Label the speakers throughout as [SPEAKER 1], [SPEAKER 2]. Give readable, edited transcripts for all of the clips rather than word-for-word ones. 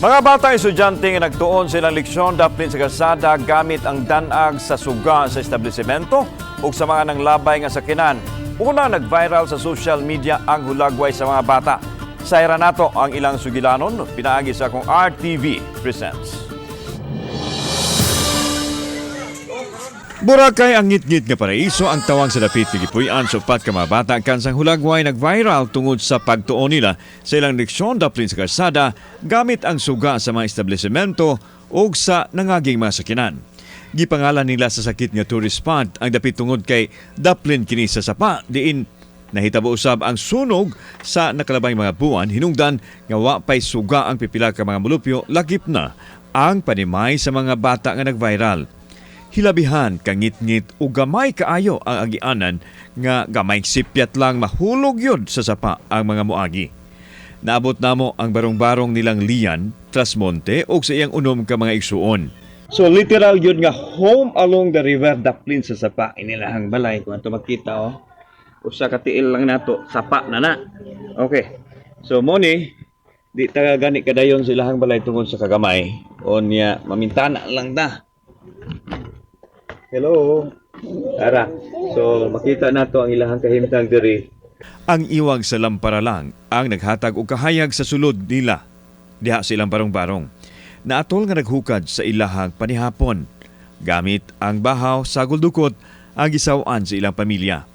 [SPEAKER 1] Mga bata, estudyante nga nagtuon sa ilang leksyon daplin sa kalsada gamit ang danag sa suga sa establishmento ug sa mga nanglabay nga sakinan. Una nag-viral sa social media ang hulagway sa mga bata. Sayra nato ang ilang sugilanon pinaagi sa akong RTV Presents. Boracay, ang ngitngit nga paraiso ang tawag sa dapit nga gipuy-an sa upat ka mga bata kansang hulagway nag-viral tungod sa pagtuon nila sa ilang leksyon daplin sa kalsada gamit ang suga sa mga establishmento ug sa nangaging mga sakinan. Gipangalan nila sa sakit nga tourist spot ang dapit tungod kay daplin kini sa sapa diin nahitabo usab ang sunog sa nakalabay mga buwan, hinungdan nga wa pay suga ang pipila ka mga mulupyo, lakip na ang panimay sa mga bata nga nag-viral. Hilabihan kangitngit o gamay kaayo ang agianan nga gamay sipyat lang mahulog yun sa sapa ang mga muagi. Naabot namo ang barong-barong nilang Lian Trasmonte og sa iyang unom ka mga igsuon.
[SPEAKER 2] So literal yun nga home along the river, daplin sa sapa inilahang balay, kung ato makita, oh. Usa ka tiil lang nato, sapa na na. Okay. So mo ni di ta gani kadayon sa ilahang balay tungod sa kagamay. Unya mamintana lang ta. Hello. Tara. So makita nato ang ilahang kahimtang diri.
[SPEAKER 1] Ang iwag sa lampara lang ang naghatag og kahayag sa sulod nila diha sa ilang barong-barong. Naatol nga naghukad sa ilahang panihapon. Gamit ang bahaw sa guldukot ang gisaw-an sa ilang pamilya.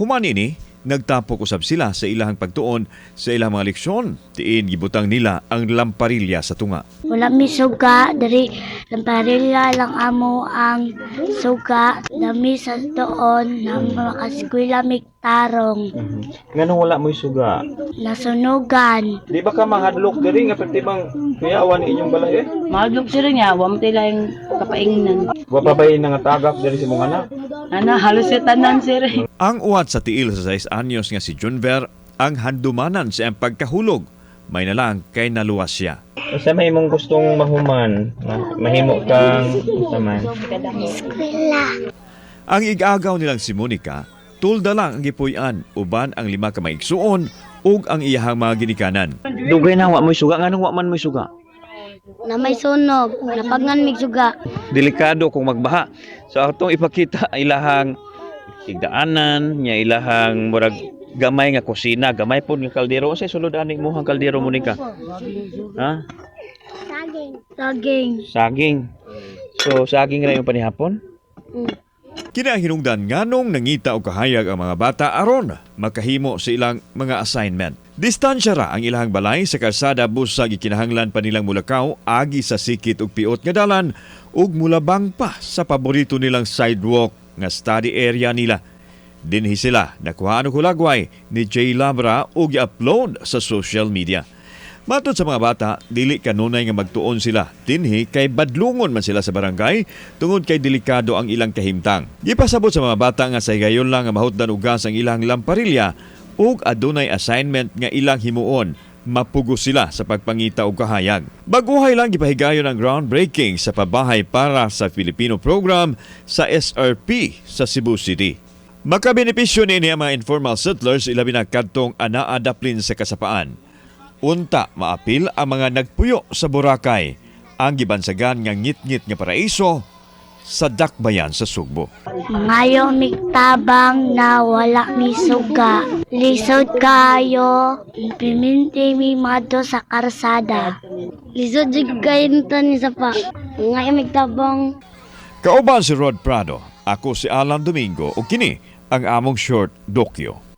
[SPEAKER 1] Human ini, nagtapok usab sila sa ilahang pagtuon sa ilang mga leksyon. Tiin gibutang nila ang lamparilya sa tunga.
[SPEAKER 3] Wala mi suga diri, lamparilla lang amo ang suga. Dami sa tuon na makaskwela mig tarong.
[SPEAKER 2] Nganong wala mo'y suga?
[SPEAKER 3] Nasunugan.
[SPEAKER 2] Di ba ka mahadlok diri nga perti bang kuyawan inyong balay eh?
[SPEAKER 4] Mahadlok sila niya, wa mo tayo yung kapaingnan.
[SPEAKER 2] Wa pa ba'y nangatagak diri sa mong anak?
[SPEAKER 4] Ana, halos sa tanan sir.
[SPEAKER 1] Ang uwat sa tiil sa 6 anyos nga si Junver ang handumanan sa iyang pagkahulog. May nalang kay naluwas siya.
[SPEAKER 2] Unsa may imong gustong mahuman? Mahimo kang unsa man?
[SPEAKER 3] Eskwela.
[SPEAKER 1] Ang igagaw nilang si Monica, tulda lang ang gipuy-an uban ang lima ka maigsuon ug ang iyahang mga ginikanan.
[SPEAKER 2] Dugay na wa mo'y suga, nganong wa man mo'y suga?
[SPEAKER 3] Na may sunog, napagngan mig suga.
[SPEAKER 2] Delikado kung magbaha. So atong ipakita ilahang igdaanan, nya ilahang murag gamay nga kusina, gamay pod nga kaldero. Unsay sulod ani imong kaldero, Monica? Ha?
[SPEAKER 3] Saging. Saging.
[SPEAKER 2] Saging. So saging ra yung panihapon?
[SPEAKER 1] Kini ang hinungdan nganong nangita og kahayag ang mga bata aron makahimo sa ilang mga assignment. Distansya ra ang ilahang balay sa kalsada busag gikinahanglan pa nilang mulakaw agi sa sikit ug piot nga dalan ug mulabang pa sa paborito nilang sidewalk nga study area nila. Dinhi sila nakuhaan og hulagway ni Jay Labra ug i-upload sa social media. Matod sa mga bata, dili kanunay nga magtuon sila dinhi kay badlungon man sila sa barangay tungod kay delikado ang ilang kahimtang. Gipasabot sa mga bata nga sa higayon lang nga mahutdan og gas ang ilang lamparilya ug adunay assignment nga ilang himuon, mapugos sila sa pagpangita og kahayag. Baguhay lang gipahigayon ang groundbreaking sa pabahay para sa Filipino program sa SRP sa Cebu City. Makabenepisyo niini ang mga informal settlers, ilabi na kadtong anaa daplin sa kasapaan. Unta maapil ang mga nagpuyo sa Boracay, ang gibansagan nga ngitngit nga paraiso sa dakbayan sa Sugbo.
[SPEAKER 3] Mangayo mig tabang na wala mi suga. Lisod kayo, piminti mi madto sa karsada. Lisod jud kayo nito ni sapa. Mangayo mig tabang.
[SPEAKER 1] Kauban si Rod Prado, ako si Alan Domingo ug kini ang among short dokyo.